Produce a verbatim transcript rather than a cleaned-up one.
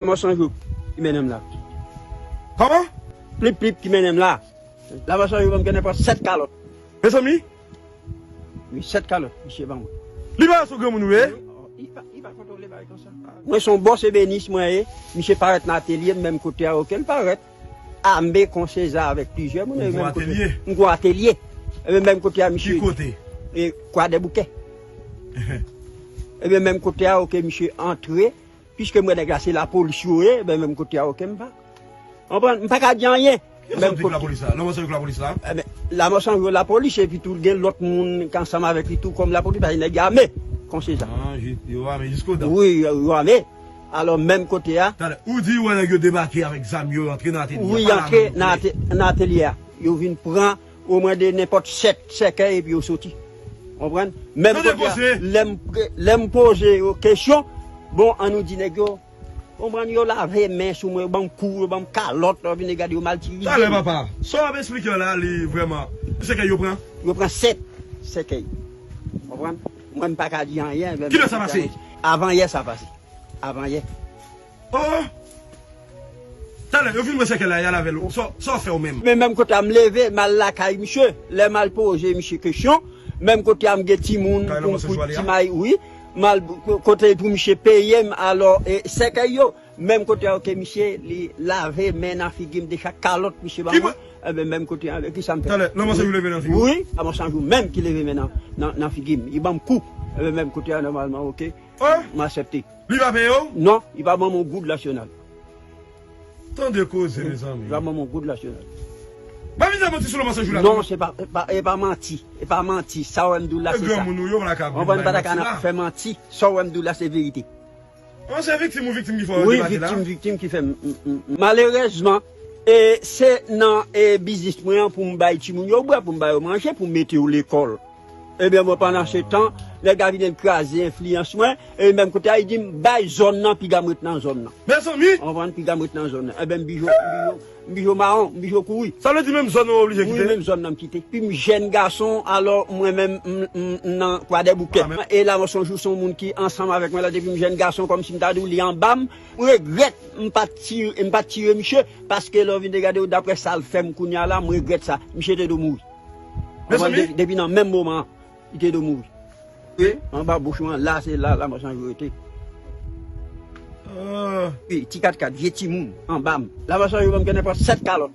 Lanmò san jou ki mennen m la. Kòman? Plip plip ki mennen m la. Lanmò san jou ban m gen nenpòt sèt kalòt. Mezanmi. Wi, sèt kalòt, misye ban mwen. Li pa sou granmoun ou ye? Li pa, li pa kontwole bagay konsa. Mwen se yon bòs ebenis mwen ye. Misye parèt nan atelye m, menm kote a, oke, l parèt. Ame kon Seza avèk plizyè moun. Ou menm kote, atelye? M gon atelye. Ebyen, menm kote a, misye. Ki kote? E, Kwadèboukè. Ebyen, menm kote a, oke, misye antre. Piske m wè nèg la se lapolis yo ye, ebyen, menm kote a, oke, m pa. Konprann? M pa ka di anyen. Ki sa w di pou lapolis la? Lanmò san jou lapolis la? Ebyen, Lanmò san jou lapolis, epi tou, gen lòt moun ki ansanm avèk li tou, kòm lapolis, paske nèg yo ame, kon Seza. Ah, yo ame jiskodan. Wi, yo, yo ame. Alò, menm kote a. Talè, ou di ou wè nèg yo debake avèk zam yo, antre nan atelye a. Wi, antre nan ate-, nan atelye a. Yo vin pran omwen de nenpòt sèt sèkèy epi yo soti. Konprann? Menm kote a, lè m, lè m poze yo kesyon, bon, an nou di nèg yo, konprann, yo lave men sou mwen, yo ban m kou, yo ban m kalòt, lè w vin gade yo maltirize m. Talè, papa, sa w ap esplike la, li vrèman, sèkèy yo pran? Yo pran sèt sèkèy. Konprann? Mwen, m pa ka di anyen. Kilè sa pase? Avan yè sa pase. Avan yè. Oh! Talè, yo vin wè sèkèy la, y al avè l. Sa, sa w fè ou menm? Men menm kote a m leve, m al lakay misye. Lè m al poze misye kesyon, menm kote a m gen timoun pou m koud ti may, wi. M al kote pou misye peye m, alò, e, sèkèy yo. Menm kote a, oke, misye, li lave men nan figi m, deja kalòt misye ban mwen. Ebyen, menm kote a, ki sa m fè? Talè, Lanmò san jou leve nan figi w? Wi, Lanmò san jou menm ki leve men nan, nan, nan figi m. Li ban m kou. Ebyen, menm kote a, nòmalman, oke. M aksepte. Li pa peye w? Non, li pa ban m yon goud nasyonal. Tande koze, mezanmi. Li pa ban m yon goud nasyonal. Pa vin fè manti sou Lanmò san jou la. Non, se pa, e pa, e pa manti. E pa manti. Sa w wè m di w la, se sa. Granmoun ou yo pa ka vin bay manti la. Konprann, pa ta ka fè manti. Sa w wè m di w la, se verite. An, se viktim ou viktim ki fè w debake la? Wi, viktim, viktim ki fè m, m, m, m. Malerezman, e, se nan, e, biznis mwen an pou m bay timoun yo bwè, pou m ba yo manje, pou m mete yo lekòl. Ebyen, bon, pandan se tan, nèg la vin kraze enfliyans mwen, e menm kote a, li di m, bay zòn nan, piga m ret nan zòn nan. Mezanmi! Konprann, piga m ret nan zòn nan. Ebyen, m bijo, m bijo, m bijo mawon, m bijo kouri. Sa vle di menm zòn nan w oblije kite? Wi, menm zòn nan m kite. Depi m jèn gason, alò, mwen menm, m, m, m nan Kwadèboukè. E la, mwen se yon jou, se yon moun ki ansanm avèk mwen la, depi m jèn gason, kòmsi m ta di w, li anba m. M regrèt, m pa t tire, m pa t tire misye, paske lè w vin gade w, daprè sa l fè m kounye a la, m regrèt sa. Misye te dwe mouri. Mezanmi. Depi nan menm moman an, li te dwe mouri. Wi, anba bouch mwen, la, se la, Lanmò san jou rete. Ah. Wi, ti kat kat, vye timoun, anba m. Lanmò san jou ban m gen nenpòt sèt kalòt.